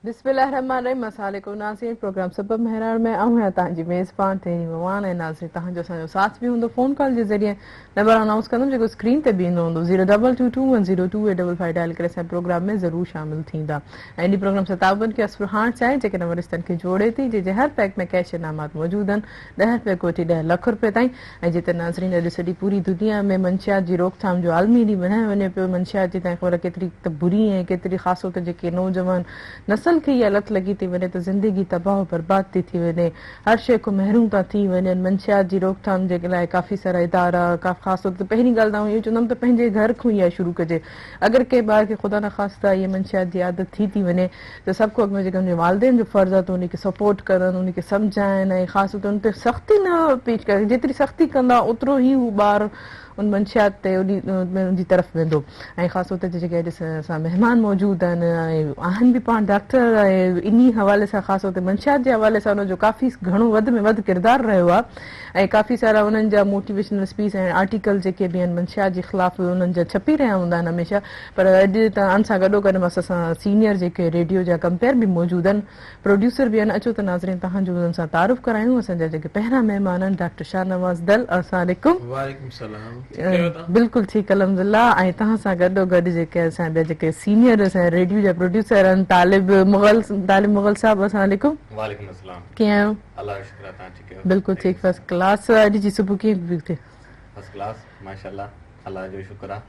بسم الله الرحمٰن الرحيم اسلام عليڪم ناظرين پروگرام سبب مهراڻ ۾ آئون آهيان توهان جي ميزبان تهرين مواڻ ۽ ناظرين توهان جو اسان جو ساٿ به هوندو فون ڪال جي ذريعي نمبر انائونس ڪندم جيڪو اسڪرين تي به ايندو هوندو zero double two two one zero two eight double five dial ڪري اسان پروگرام ۾ ضرور شامل ٿيندا ۽ انهي پروگرام سان تعاون کي اسفرهاڻ چانهه جيڪي نون رشتن کي جوڙي ٿي جنهن جي هر پيڪ ۾ ڪيش انعامات موجود آهن ڏهه رپئي کان وٺي ڏهه لک رپئي تائين ۽ جتي ناظرين اڄ سڄي پوري دنيا ۾ منشيات جي روڪٿام جو عالمي ڏينهن ملهايو وڃي پيو منشيات جي تائين خبر ڪيتري ته بري ۽ ڪيتري خاص طور تي جيڪي نوجوان نسل کي اها لت لڳي ٿي وڃي ته زندگي تباهه و برباد ٿي ٿي وڃي هر شيء کان محروم ٿا ٿي وڃن منشيات جي روڪٿام جي لاء ڪافي سارا ادارا خاص طور تي پهرين ڳالهه ته آئون اهو چوندم ته پنهنجي گهر کان اها شروع ڪجي اگر ڪنهن ٻار کي خدا نخواسته اها منشيات جي عادت ٿي ٿي وڃي ته سڀ کان اڳ ۾ جيڪا ان جي والدين جو فرض آهي ته ان کي سپورٽ ڪرن ان کي سمجهائن ۽ خاص طور تي ان تي سختي نه پيش ڪري جيتري سختي ڪندا اوترو ئي هو ٻار ان منشيات تي ان جي طرف ويندو ۽ خاص طور تي جيڪي اڄ اسان مهمان موجود آهن ۽ آهن به پاڻ ڊاڪٽر ۽ انهي حوالي سان خاص طور تي منشيات جي حوالي سان ان جو ڪافي گهڻو وڌ ۾ وڌ ڪردار رهيو آهي ۽ ڪافي سارا انهن جا موٽيويشنل اسپيچ ۽ آرٽيڪل جيڪي به آهن منشيات جي خلاف انهن جا ڇپي رهيا هوندا آهن هميشه پر اڄ توهان سان گڏو گڏ اسان سان سينيئر جيڪي ريڊيو جا ڪمپيئر به موجود آهن پروڊيوسر به آهن اچو ته ناظرين توهان جو انهن سان تعارف ڪرايون اسان جا جيڪي پهريان مهمان آهن ڊاڪٽر شاهنواز دل السلام عليڪم. وعليڪم السلام ٺيڪ آهيو توهان. بلڪل ٺيڪ الحمدلله ۽ توهان سان گڏو گڏ جيڪي اسان ٻيا جيڪي سينيئر اسان جا ريڊيو جا پروڊيوسر آهن طالب مغل طالب مغل صاحب السلام عليڪم. وعليڪم السلام ڪيئن آهيو. الله جو شڪر آهي توهان ٺيڪ آهيو. بلڪل ٺيڪ فرسٽ ڪلاس اڄ جي صبح ڪيئن پئي ٿئي. فرسٽ ڪلاس ماشاءالله الله جو شڪر آ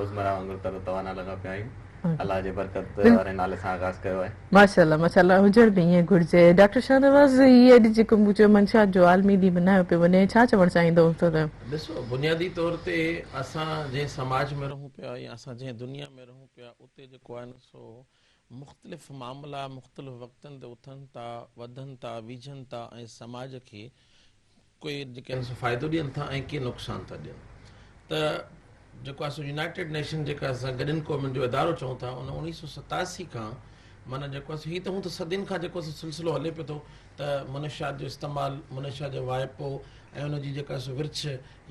روزمره وانگر تر و توانا لڳا پيا آهيون الله جي برڪت واري نالي سان آغاز ڪيو آهي. ماشاءالله ماشاءالله هجڻ به ائين گهرجي ڊاڪٽر شاهنواز هي اڄ جيڪو مون چيو منشيات جو عالمي ڏينهن ملهايو پيو وڃي ڇا چوڻ چاهيندو ته. ڏسو بنيادي طور تي اسان جنهن سماج ۾ رهون پيا يا اسان جنهن دنيا ۾ رهون پيا اتي جيڪو آهي نه سو مختلف معاملا مختلف وقتن تي اٿن ٿا وڌن ٿا ويجهن ٿا ۽ سماج کي ڪي جيڪي آهن سو فائدو ڏين ٿا ۽ ڪي نقصان ٿا ڏين ته جيڪو آهي سو يونائيٽيڊ نيشن جيڪا اسان گڏين قومن جو ادارو چئون ٿا ان اوڻيهه سو ستاسي کان معنيٰ جيڪو آهي سو هي ته هون ته صدين کان جيڪو سو سلسلو هلي پيو ٿو ته منشيات جو استعمال منشيات جو واهپو ۽ ان جي جيڪا سو ورڇ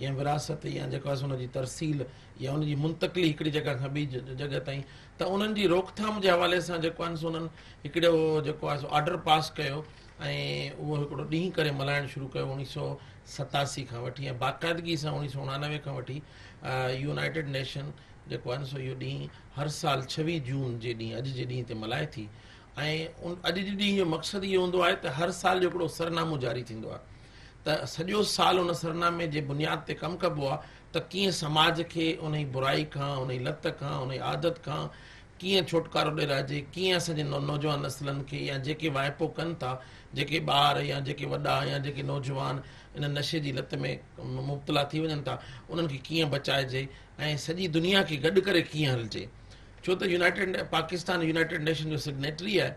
يا وراثت يا جيڪو آهي سو ان جي ترسيل يا ان جي منتقلي هڪڙي جڳهه کان ٻي جڳهه تائين ته انهن جي روڪٿام جي حوالي سان جيڪو آهي سو انهن هڪڙو جيڪو آهي سو آرڊر پاس ڪيو ۽ اهو هڪڙو ڏينهن ڪري ملهائڻ شروع ڪيو اوڻيهه سو 87 کان وٺي ۽ باقاعدگي سان اوڻيهه سو 99 کان وٺي يونائيٽيڊ نيشن جيڪو آهي سو اهو ڏينهن هر سال ڇويهه جون جي ڏينهن اڄ جي ڏينهن تي ملهائي ٿي ۽ ان اڄ جي ڏينهن جو مقصد اهو هوندو آهي ته هر سال جو هڪڙو سرنامو جاري ٿيندو آهي ته سڄو سال ان سرنامي جي بنياد تي ڪم ڪبو آهي ته ڪيئن سماج کي انهي برائي کان انهي لت کان انهي عادت کان ڪيئن ڇوٽڪارو ڏيارائجي، ڪيئن اسان جي نوجوان نسلن کي يا جيڪي واهپو ڪن ٿا، جيڪي ٻار يا جيڪي وڏا يا جيڪي نوجوان ان نشي جي لت ۾ مبتلا ٿي وڃن ٿا، انهن کي ڪيئن بچائجي ۽ سڄي دنيا کي گڏ ڪري ڪيئن هلجي. ڇو ته يونائيٽيڊ پاڪستان يونائيٽيڊ نيشن جو سگنيٽري آهي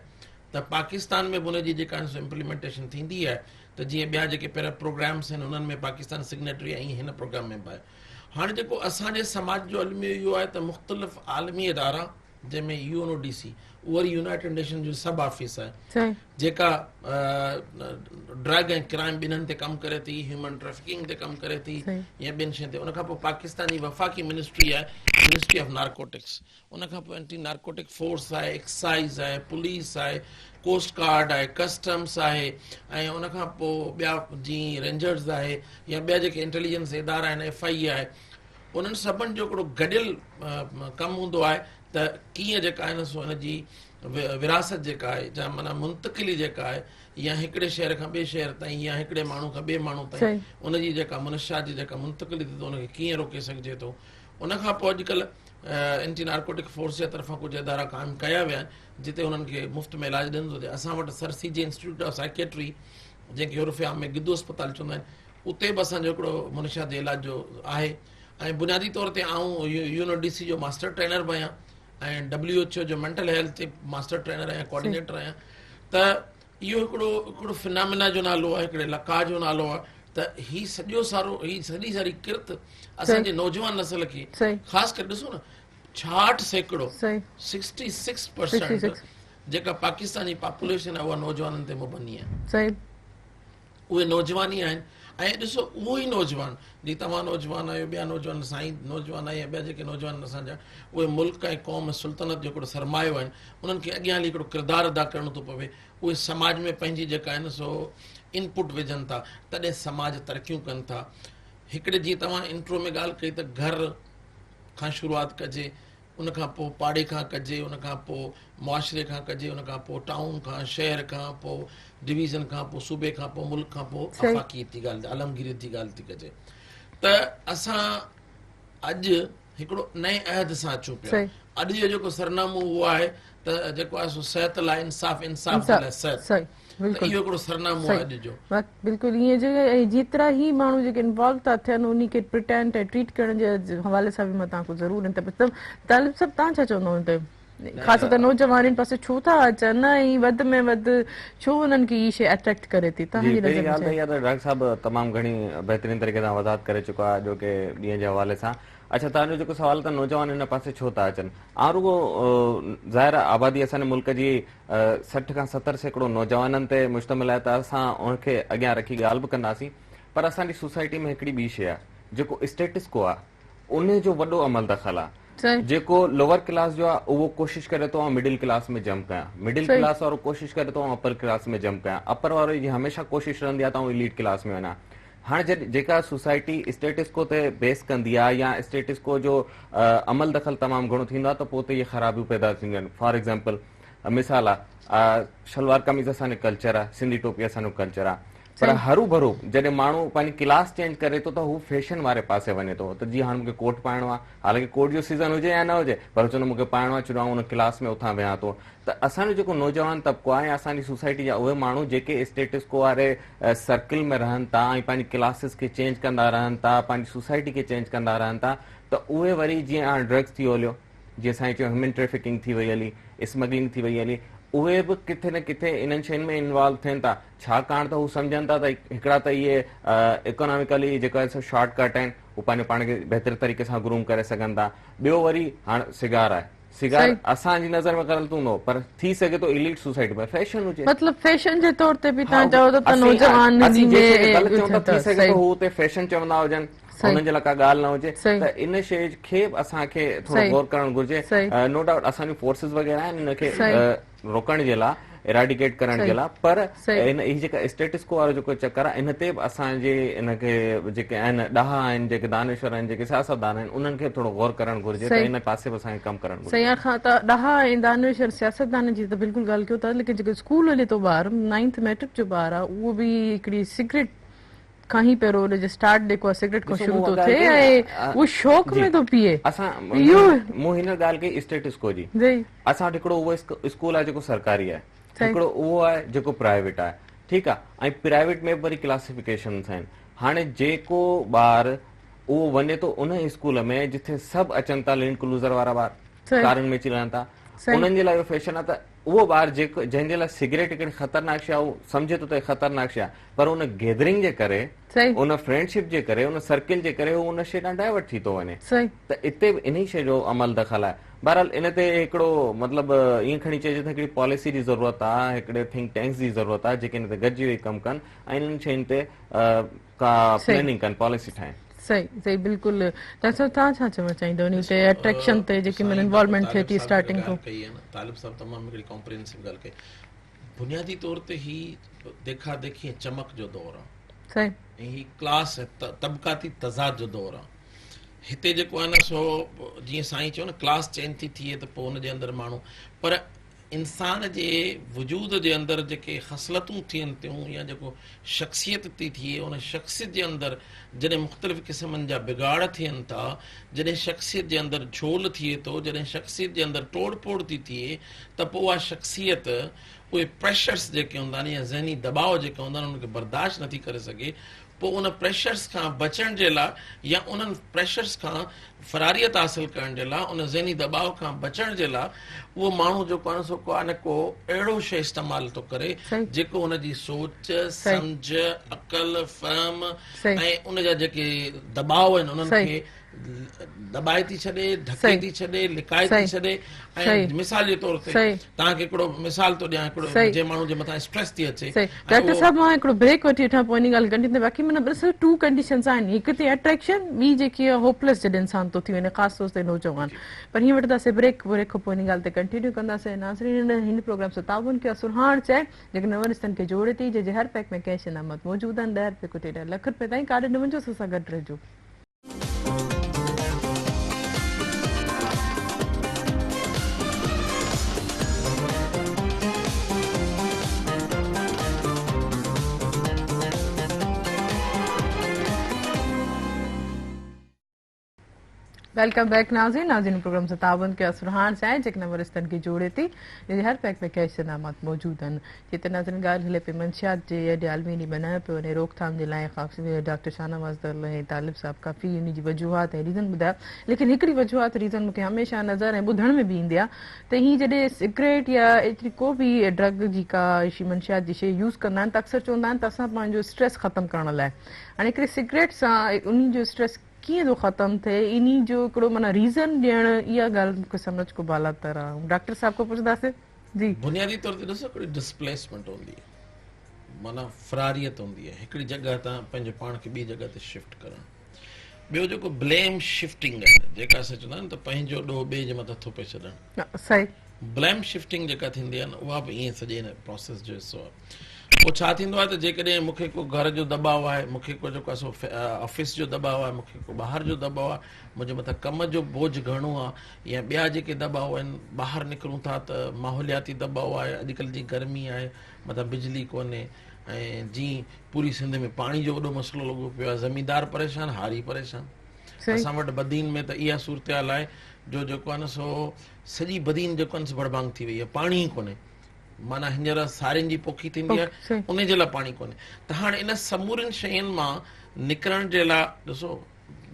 ته پاڪستان ۾ به ان جي جيڪا امپليمينٽيشن ٿيندي آهي ته جيئن ٻيا جيڪي پيرا پروگرامس آهن انهن ۾ پاڪستان سگنيٽري آهي ائين هن پروگرام ۾ به آهي. هاڻي جيڪو اسان جي سماج جو الميو اهو آهي ته مختلف عالمي ادارا جنهن ۾ U N O D C اهو وري يونائيٽيڊ نيشن جو سب آفيس آهي جيڪا ڊرگ ۽ ڪرائم ٻنهن تي ڪم ڪري ٿي هيومن ٽريفڪنگ تي ڪم ڪري ٿي يا ٻين شين تي ان کان پوء پاڪستان جي وفاقي منسٽري آهي منسٽري آف نارڪوٽڪس ان کان پوء اينٽي نارڪوٽڪ فورس آهي، ايڪسائيز آهي، پوليس آهي، ڪوسٽ گارڊ آهي، ڪسٽمس آهي ۽ ان کان پوء ٻيا جيئن رينجرز آهي يا ٻيا جيڪي انٽيليجنس ادارا آهن ايف I اي آهي انهن سڀن جو هڪڙو گڏيل ڪم هوندو آهي ته ڪيئن جيڪا آهي نه سو ان جي وراثت جيڪا آهي جا معنيٰ منتقلي جيڪا آهي يا هڪڙي شهر کان ٻئي شهر تائين يا هڪڙي ماڻهو کان ٻئي ماڻهو تائين ان جي جيڪا منشيات جي جيڪا منتقلي ٿئي ٿو ان کي ڪيئن روڪي سگهجي ٿو ان کان پوء اڄڪلهه اينٽي نارڪوٽڪ فورس جي طرفان ڪجهه ادارا قائم ڪيا ويا آهن جتي انهن کي مفت ۾ علاج ڏنو ٿو وڃي اسان وٽ سر سي جي انسٽيٽيوٽ آف سائڪيٽري جنهن کي عرف عام ۾ گدو اسپتال چوندا آهن اتي به اسان جو هڪڙو منشيات جي علاج جو آهي ۽ بنيادي طور تي آئون U N O D C جو ماسٽر ٽرينر به آهيان ۽ ڊبليو ايڇ او جو مينٽل هيلٿ تي ماسٽر ٽرينر آهيان ڪوآرڊينيٽر آهيان ته اهو هڪڙو هڪڙو فنامينا جو نالو آهي هڪڙي لقاء جو نالو آهي ته هي سڄو سارو هي سڄي ساري ڪرت اسان جي نوجوان نسل کي خاص ڪري ڏسو نه 66% 66% جيڪا پاڪستان جي پاپوليشن آهي اها نوجوانن تي مبني آهي. صحيح. اهي نوجوان ئي آهن ۽ ڏسو اهو ئي نوجوان جي توهان نوجوان آهيو ٻيا نوجوان سائين نوجوان آهي يا ٻيا جيڪي نوجوان آهن اسان جا اهي ملڪ ۽ قوم ۽ سلطنت جو هڪڙو سرمايو آهن انهن کي اڳيان هلي هڪڙو ڪردار ادا ڪرڻو ٿو پوي اهي سماج ۾ پنهنجي جيڪا آهن سو انپٽ وجهن ٿا تڏهن سماج ترقيون ڪن ٿا هڪڙي جيئن توهان انٽرو ۾ ڳالهه ڪئي ته گهر کان شروعات ڪجي ان کان پوء پاڙي کان ڪجي، ان کان پوء معاشري کان ڪجي، ان کان پوء ٽائون کان، شهر کان، پوء ڊويزن کان، پوء صوبي کان، پوء ملڪ کان، پوء آفاقيت جي ڳالهه، عالمگيريت جي ڳالهه ٿي ڪجي ته اسان اڄ هڪڙو نئين عهد سان اچون پيا. اڄ جو جيڪو سرنامو اهو آهي ته جيڪو آهي سو صحت لاء انصاف، انصاف جي لاء صحت. ته اهو هڪڙو سرنامو آهي اڄ جو. بلڪل ائين جو ۽ جيترا هي ماڻهو جيڪي انوالو ٿا ٿين انهي کي پريٽينٽ ۽ ٽريٽ ڪرڻ جي حوالي سان به مان توهان کان ضرور ان تي پڇندم. طالب صاحب توهان ڇا چوندو ان تي خاص طور تي نوجوان ان پاسي ڇو ٿا اچن ۽ وڌ ۾ وڌ ڇو انهن کي هي شي اٽريڪٽ ڪري ٿي جي توهان جي پهرين نظر ۾ ڳالهه ڇا ته آهي؟ اها ته ڊاڪٽر صاحب تمام گهڻي بهترين طريقي سان وضاحت ڪري چڪو آهي اڄوڪي ڏينهن جي حوالي سان اڇا توهان جو جيڪو سوال ته نوجوان ان پاسي ڇو ٿا اچن آئون رڳو ظاهر آهي آبادي اسان جي ملڪ جي 60 کان 70% نوجوانن تي مشتمل آهي ته اسان ان کي اڳيان رکي ڳالهه به ڪنداسين پر اسان جي سوسائٽي ۾ هڪڙي ٻي شيء آهي جيڪو اسٽيٽس ڪو آهي ان جو وڏو عمل دخل آهي جيڪو لوئر ڪلاس جو آهي اهو ڪوشش ڪري ٿو آئون مڊل ڪلاس ۾ جمپ ڪيان مڊل ڪلاس وارو ڪوشش ڪري ٿو آئون اپر ڪلاس ۾ جمپ ڪيان اپر وارو جي هميشه ڪوشش رهندي آهي ته آئون اليٽ ڪلاس ۾ وڃان هاڻي جڏهن جيڪا سوسائٽي اسٽيٽس ڪو تي بيس ڪندي آهي يا اسٽيٽس ڪو جو عمل دخل تمام گهڻو ٿيندو آهي ته پوء اتي اهي خرابيون پيدا ٿينديون آهن فار ايگزامپل مثال آ شلوار قميص اسان جو ڪلچر آ سنڌي ٽوپي اسان جو ڪلچر آ پر هرو ڀرو جڏهن ماڻهو پنهنجي ڪلاس چينج ڪري ٿو ته هو فيشن واري پاسي وڃي ٿو ته جي هاڻي مونکي ڪوٽ پائڻو آ حالانڪه ڪوٽ جو سيزن هجي يا نه هجي پر چوندو مونکي پائڻو آ ڇو جو آئون ان ڪلاس ۾ اٿان ويهان ٿو ته اسان جو جيڪو نوجوان طبقو آ يا اسان جي سوسائٽي جا اهي ماڻهو جيڪي اسٽيٽس ڪو واري سرڪل ۾ رهن ٿا ۽ پنهنجي ڪلاسز کي چينج ڪندا رهن ٿا پنهنجي سوسائٽي کي چينج ڪندا رهن ٿا ته اهي وري جيئن هاڻي ڊرگس ٿي هليو جيئن سائين چيو هيومن ٽريفڪنگ ٿي وئي هلي، اسمگلنگ ٿي وئي هلي، اهي به ڪٿي نه ڪٿي انهن شين ۾ انوالو ٿين ٿا، ڇاڪاڻ ته هو سمجهن ٿا ته هڪڙا ته اهي اڪاناميڪلي جيڪو آهي سو شارٽ ڪٽ آهن، هو پنهنجو پاڻ کي بهتر طريقي سان گروم ڪري سگهن ٿا، ٻيو وري هاڻ سگار آهي، سگار اسان جي نظر ۾ غلط هوندو پر ٿي سگهي ٿو اليٽ سوسائٽي ۾ فيشن هجي. مطلب فيشن جي طور تي به توهان چئو ٿا ته نوجوان اسين جنهن شيء کي غلط چئون ٿا ٿي سگهي ٿو هو اتي فيشن چوندا هجن. انهن جي لاء ڪا ڳالهه نه هجي ته ان شيء کي به اسان کي ٿورو غور ڪرڻ گهرجي نو ڊائوٽ اسان جون فورسز وغيره آهن ان کي روڪڻ جي لاء اريڊيڪيٽ ڪرڻ جي لاء پر ان هي جيڪا اسٽيٽس ڪو وارو جيڪو چڪر آهي ان تي به اسان جي ان کي جيڪي آهن ڏاها آهن جيڪي دانشور آهن جيڪي سياستدان آهن انهن کي ٿورو غور ڪرڻ گهرجي ته ان پاسي به اسان کي ڪم ڪرڻ گهرجي. سائين خان ته ڏاها ۽ دانشور سياستدان جي ته بلڪل ڳالهه ڪيو ٿا ليڪن جيڪو اسڪول هلي ٿو ٻار نائنٿ ميٽرڪ جو ٻار آهي اهو به هڪڙي سگريٽ کان ئي پهريون ان جو اسٽارٽ جيڪو آهي سگريٽ کان شروع ٿو ٿئي ۽ اهو شوق ۾ ٿو پيئي. اسان مون هينئر ڳالهه ڪئي اسٽيٽس ڪو جي اسان وٽ هڪڙو اهو اسڪول آهي جيڪو سرڪاري آهي هڪڙو اهو آهي جيڪو پرائيويٽ آهي ٺيڪ آهي ۽ پرائيويٽ ۾ به وري ڪلاسيفڪيشنس آهن هاڻي جيڪو ٻار اهو وڃي ٿو ان اسڪول ۾ جتي سڀ اچن ٿا لينڊ ڪلوزر وارا ٻار ڪارن ۾ اچي رهن ٿا انهن جي لاء اهو فيشن آهي ته اهو ٻار جيڪو جنهن جي لاء سگريٽ هڪڙي خطرناڪ شيء آهي اهو سمجهي ٿو ته هي خطرناڪ شيء آهي پر ان گيدرنگ جي ڪري ان فرينڊشپ جي ڪري ان سرڪل جي ڪري هو ان شيء ڏانهن ڊائيورٽ ٿي ٿو وڃي ته اتي به انهي شيء جو عمل دخل آهي بهرحال ان تي هڪڙو مطلب ائين کڻي چئجي ته هڪڙي پاليسي جي ضرورت آهي هڪڙي ٿنڪ ٽينڪس جي ضرورت آهي جيڪي ان تي گڏجي ويهي ڪم ڪن ۽ انهن شين تي ڪا پلاننگ ڪن پاليسي ٺاهين. صحيح صحيح بلڪل ڊاڪٽر صاحب توهان ڇا چوڻ چاهيندو انهي تي اٽريڪشن تي جيڪي مين انوالومينٽ ٿئي ٿي اسٽارٽنگ کان. ڪئي آهي نه طالب صاحب تمام هڪڙي ڪمپريهنسو ڳالهه ڪئي بنيادي طور تي هي ديکا ديکي ۽ چمڪ جو دور آهي صحيح ۽ هي ڪلاس ۽ طبقاتي تضاد جو دور آهي هتي جيڪو آهي نه سو جيئن سائين چيو نه ڪلاس چينج ٿي ٿئي ته پوء ان جي اندر ماڻهو پر انسان جي وجود جي اندر جيڪي خصلتون ٿين ٿيون يا جيڪو شخصيت ٿي ٿئي ان شخصيت جي اندر جڏهن مختلف قسمن جا بگاڙ ٿين ٿا جڏهن شخصيت جي اندر جهول ٿئي ٿو جڏهن شخصيت جي اندر ٽوڙ ڦوڙ ٿي ٿئي ته پوء اها شخصيت اهي پريشرس جيڪي هوندا آهن يا ذهني دٻاء جيڪا هوندا آهن انهن کي برداشت نٿي ڪري سگهي پوء ان پريشرس کان بچڻ جي لاء يا انهن پريشرس کان فراريت حاصل ڪرڻ جي لاء ان ذهني دٻاء کان بچڻ جي لاء اهو ماڻهو جيڪو آهي سو ڪو نه ڪو اهڙو شيء استعمال ٿو ڪري جيڪو ان جي سوچ، سمجهه، عقل، فهم ۽ ان جا جيڪي دٻاء آهن انهن کي دٻائي ٿي ڇڏي، ڍڪي ٿي ڇڏي، لڪائي ٿي ڇڏي ۽ مثال جي طور تي توهان کي هڪڙو مثال ٿو ڏيان هڪڙو جنهن ماڻهو جي مٿان اسٽريس ٿي اچي. ڊاڪٽر صاحب مان هڪڙو بريڪ وٺي وٺان پوء انهي ڳالهه ڪنٽينيو ڪنداسين باقي معنيٰ بس ٽو ڪنڊيشنز آهن هڪ ته اٽريڪشن ٻي جيڪي آهي هوپليس جڏهن انسان ٿو ٿي وڃي خاص طور تي نوجوان پر هيئن وٺنداسين بريڪ بريڪ کان پوء انهي ڳالهه تي ڪنٽينيو ڪنداسين ناظرين هن پروگرام سان تعاون ڪيو آهي سرهاڻ چانهه جيڪو نون رشتن کي جوڙي ٿي جنهن جي هر پيڪ ۾ ڪيش انعامات موجود آهن 10 رپئي کان 1.5 لک رپئي تائين ڪاڏي نه وڃجو اسان سان گڏ رهجو. Welcome back ناظرين ناظرين پروگرام سان تعاون ڪيو سرهاڻ سائين جيڪي نون رشتن کي جوڙي ٿي جنهن جي هر پيڪ ۾ ڪيش انعامات موجود آهن جتي ناظرين ڳالهه هلي پئي منشيات جي اڄ عالمي ڏينهن ملهايو پيو وڃي روڪٿام جي لاء خاص ڊاڪٽر شاهنواز دل ۽ طالب صاحب ڪافي ان جي وجوهات ۽ ريزن ٻڌايا ليڪن هڪڙي وجوهات ريزن مونکي هميشه نظر ۽ ٻڌڻ ۾ به ايندي آهي ته هي جڏهن سگريٽ يا ايتري ڪو به ڊرگ جي ڪا منشيات جي شي يوز ڪندا آهن ته اڪثر چوندا آهن ته اسان پنهنجو اسٽريس ختم ڪرڻ لاء هاڻي هڪڙي سگريٽ سان انهي جو اسٽريس ڪيئن ٿو ختم ٿئي انهي جو هڪڙو معنيٰ ريزن ڏيڻ اها ڳالهه مون کي سمجهه کان بالاتر آهي ڊاڪٽر صاحب کان پڇنداسين جي. بنيادي طور تي ڏسو هڪڙي ڊسپليسمينٽ هوندي آهي معنيٰ فراريت هوندي آهي هڪڙي جڳهه تان پنهنجو پاڻ کي ٻي جڳهه تي شفٽ ڪرڻ ٻيو جيڪو بليم شفٽنگ آهي جيڪا اسان چوندا آهيون ته پنهنجو ڏوهه ٻئي جي مٿان ٿوپي ڇڏڻ صحيح بليم شفٽنگ جيڪا ٿيندي آهي نه اها به ائين سڄي هن پروسيس جو حصو آهي پوء ڇا ٿيندو آهي ته جيڪڏهن مون کي ڪو گهر جو دٻاء آهي مون کي ڪو جيڪو آهي سو آفيس جو دٻاء آهي مون کي ڪو ٻاهر جو دٻاء آهي منهنجي مٿان ڪم جو بوجه گهڻو آهي يا ٻيا جيڪي دٻاء آهن ٻاهر نڪرون ٿا ته ماحولياتي دٻاء آهي اڄڪلهه جي گرمي آهي مٿان بجلي ڪونهي ۽ جي پوري سنڌ ۾ پاڻي جو وڏو مسئلو لڳو پيو آهي زميندار پريشان هاري پريشان اسان وٽ بدين ۾ ته اها صورتحال آهي جو جيڪو آهي نه سو سڄي بدين جيڪو آهي نه سو ڀڙڀانگ ٿي وئي آهي پاڻي ئي ڪونهي معنيٰ هينئر سارين جي پوکي ٿيندي آهي ان جي لاء پاڻي ڪونهي ته هاڻي ان سمورين شين مان نڪرڻ جي لاء ڏسو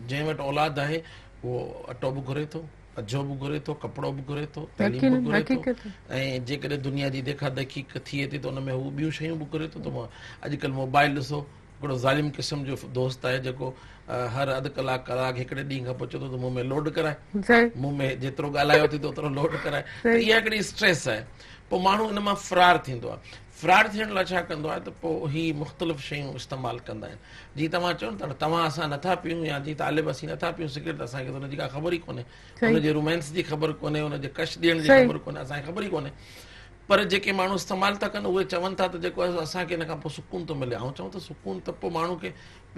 جنهن وٽ اولاد آهي اهو اٽو به گهري ٿو اجهو به گهري ٿو ڪپڙو به گهري ٿو تعليم به گهري ٿو ۽ جيڪڏهن دنيا جي ديکا ديکي ٿئي ٿي ته ان ۾ هو ٻيون شيون به گهري ٿو ته اڄڪلهه موبائل ڏسو هڪڙو ظالم قسم جو دوست آهي جيڪو هر اڌ ڪلاڪ ڪلاڪ هڪڙي ڏينهن کان پوء چوندو ته مون ۾ لوڊ ڪرائي مون ۾ جيترو ڳالهايو ٿي ته اوترو لوڊ ڪرائي ته اها هڪڙي اسٽريس آهي پوء ماڻهو ان مان فرار ٿيندو آهي فرار ٿيڻ لاء ڇا ڪندو آهي ته پوء هي مختلف شيون استعمال ڪندا آهن جي توهان چئو نه توهان اسان نٿا پيون يا جي طالب اسين نٿا پيون سگريٽ اسان کي ته ان جي ڪا خبر ئي ڪونهي ان جي رومانس جي خبر ڪونهي ان جي ڪش ڏيڻ جي خبر ڪونهي اسان کي خبر ئي ڪونهي پر جيڪي ماڻهو استعمال ٿا ڪن اهي چون ٿا ته جيڪو آهي سو اسان کي ان کان پوء سڪون ٿو ملي. آئون چوان ته سڪون ته پوء ماڻهو کي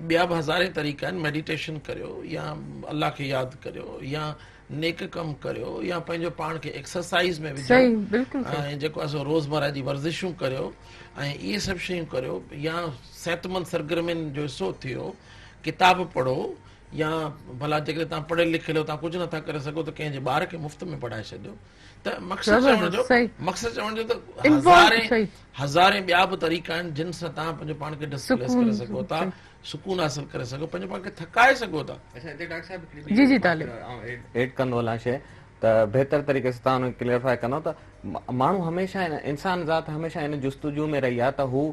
ٻيا به هزارين طريقا آهن، ميڊيٽيشن ڪريو يا الله کي ياد ڪريو يا نيڪ ڪم ڪريو يا پنهنجو پاڻ کي ايڪسرسائيز ۾ وجهو ۽ جيڪو آهي سو روزمره جي ورزشون ڪريو ۽ اهي سڀ شيون ڪريو يا صحتمند سرگرمين جو حصو ٿيو، ڪتاب پڙهو يا ڀلا جيڪڏهن توهان پڙهيل لکيل آهيو توهان ڪجهه نٿا ڪري سگهو ته ڪنهن جي ٻار کي مفت ۾ پڙهائي ڇڏيو. ته مقصد چوڻ جو مقصد چوڻ جو ته هزارين هزارين ٻيا به طريقا آهن جن سان توهان پنهنجو پاڻ کي ڊسپليس ڪري سگهو ٿا سڪون حاصل ڪري سگهو پنهنجو پاڻ کي ٿڪائي سگهو ٿا. اڇا هتي ڊاڪٽر صاحب هڪڙي ٻي جي طالب ايڊ ڪندو هلان شيء ته بهتر طريقي سان توهان ان کي ڪليئرفائي ڪندو ته ماڻهو هميشه انسان ذات هميشه ان جستجو ۾ رهي آهي ته هو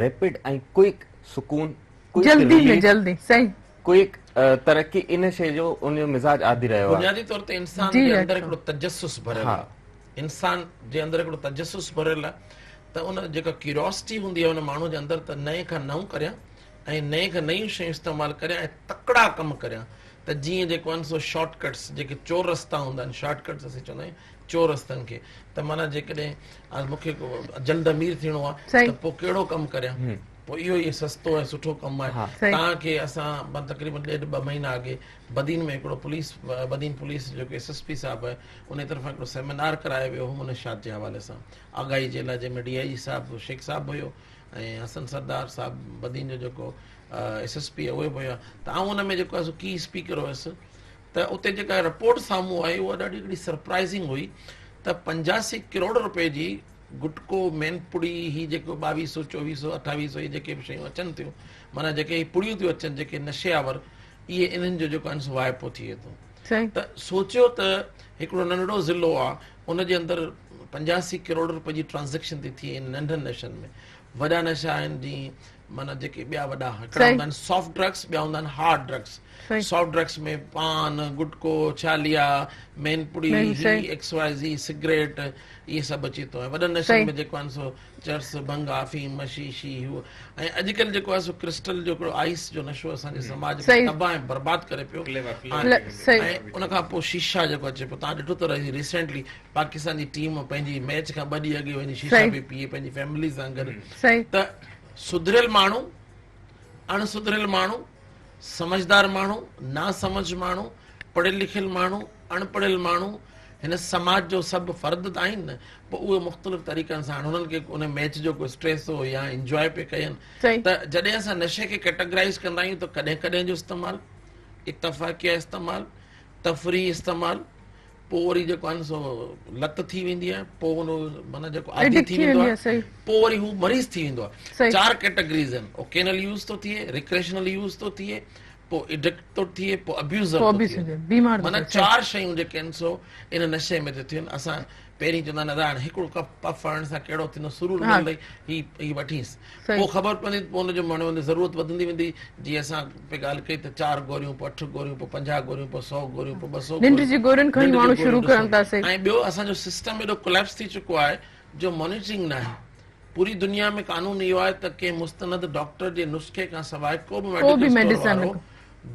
ريپڊ ۽ ڪوئڪ سڪون ڪوئڪ جلدي ۾ جلدي صحيح ڪوئڪ ترقي ان شيء جو ان جو مزاج عادي رهيو آهي. بنيادي طور تي انسان جي اندر هڪڙو تجسس ڀريل آهي. انسان جي اندر هڪڙو تجسس ڀريل آهي ته ان جيڪا ڪيوريوسٽي هوندي آهي ان ماڻهو جي اندر ته نئين کان نئون ڪريان ۽ نئين کان نيون شيون استعمال ڪريان ۽ تڪڙا ڪم ڪريان ته جيئن جيڪو آهن سو شارٽ ڪٽس جيڪي چور رستا هوندا آهن شارٽ ڪٽس اسين چوندا آهيون چور رستن کي ته معنيٰ جيڪڏهن مون کي جلد امير ٿيڻو آهي ته پوء ڪهڙو ڪم ڪريان پوء اهو ئي سستو ۽ سٺو ڪم آهي. توهان کي اسان تقريبن ڏيڍ ٻه مهينا اڳي بدين ۾ هڪڙو پوليس بدين پوليس جيڪو ايس ايس پي صاحب آهي انهي طرفان هڪڙو سيمينار ڪرايو ويو هو منشيات جي حوالي سان آگاهي جي لاء جنهن ۾ ڊي I جي صاحب شيخ صاحب به هيو ۽ حسن سردار صاحب بدين جو جيڪو ايس ايس پي اهي به هيا ته آئون ان ۾ جيڪو آهي سو ڪي اسپيڪر هيس ته اتي جيڪا رپورٽ سامهون آئي اها ڏاڍي هڪڙي سرپرائزنگ هئي ته 85 ڪروڙ روپيه جي گٽڪو، مين پڙي، هي جيڪو ٻاويهه سو، چوويهه سو، اٺاويهه سو هي جيڪي به شيون اچن ٿيون معنيٰ جيڪي هي پڙيون ٿيون اچن جيڪي نشي آور اهي انهن جو جيڪو آهن سو واهپو ٿئي ٿو ته سوچيو ته هڪڙو ننڍڙو ضلعو آ ان جي اندر 85 ڪروڙ روپيه جي ٽرانزيڪشن ٿي ٿئي ان ننڍن نشن ۾ وڏا نشا آهن جيئن معنيٰ جيڪي ٻيا وڏا هڪڙا هوندا آهن سافٽ ڊرگس ٻيا هوندا آهن هارڊ ڊرگس. سافٽ ڊرگس ۾ پان، گٽڪو، ڇاليا، مين پڙي، هي ايڪس وائي زي، سگريٽ اهي سڀ اچي ٿو ۽ وڏن نشن ۾ جيڪو آهن سو چرس، ڀنگ، آفيم، شيشي، هو ۽ اڄڪلهه جيڪو آهي سو ڪرسٽل جو هڪڙو آئس جو نشو اسان جي سماج کي تباهه ۽ برباد ڪري پيو ۽ ان کان پوء شيشا جيڪو اچي پيو توهان ڏٺو ته ريسينٽلي پاڪستان جي ٽيم پنهنجي ميچ کان ٻه ڏينهن اڳي وڃي شيشا پئي پيئي پنهنجي فيملي سان گڏ ته سڌريل ماڻهو، اڻ سڌريل ماڻهو، سمجهدار ماڻهو، ناسمجهه ماڻهو، پڙهيل لکيل ماڻهو، اڻ پڙهيل ماڻهو، هن سماج جو سڀ فرد ته آهن نه، پوء اهي مختلف طريقن سان هاڻ هنن کي ان ميچ جو ڪو اسٽريس هو يا انجواء پئي ڪين ته جڏهن اسان نشي کي ڪيٽاگرائيز ڪندا آهيون ته ڪڏهن ڪڏهن جو استعمال، اتفاقيه استعمال، تفريحي استعمال، پوء وري جيڪو آهي سو لت ٿي ويندي آهي پوء ان معنيٰ جيڪو عادي ٿي ويندو آهي پوء وري هو مريض ٿي ويندو آهي. چار ڪيٽيگريز آهن، اوڪينل يوز ٿو ٿئي، ريڪريشنل يوز ٿو ٿئي، پوء ايڊڪٽ ٿو ٿئي، پوء ابيوزر ٿو ٿئي. معنيٰ چار شيون جيڪي آهن سو ان نشي ۾ ٿيون ٿين. اسان پهرين چوندا آهن ادا هاڻي هڪڙو ڪپ پف هڻڻ سان ڪهڙو ٿيندو سرور ملندئي هي هي وٺيس پوء خبر پوندي پوء ان جو ماڻهو ان ضرورت وڌندي ويندي جيئن اسان پئي ڳالهه ڪئي ته چار گوريون پوء اٺ گوريون پوء 50 گوريون پوء 100 گوريون پوء 200 ننڊ جي گورين کان ئي ماڻهو شروع ڪرن ٿا سي. ۽ ٻيو اسان جو سسٽم ايڏو ڪوليپس ٿي چڪو آهي جو مانيٽرنگ ناهي. پوري دنيا ۾ قانون اهو آهي ته ڪنهن مستند ڊاڪٽر جي نسخي کان سواء ڪو به ميڊيڪل اسٽور وارو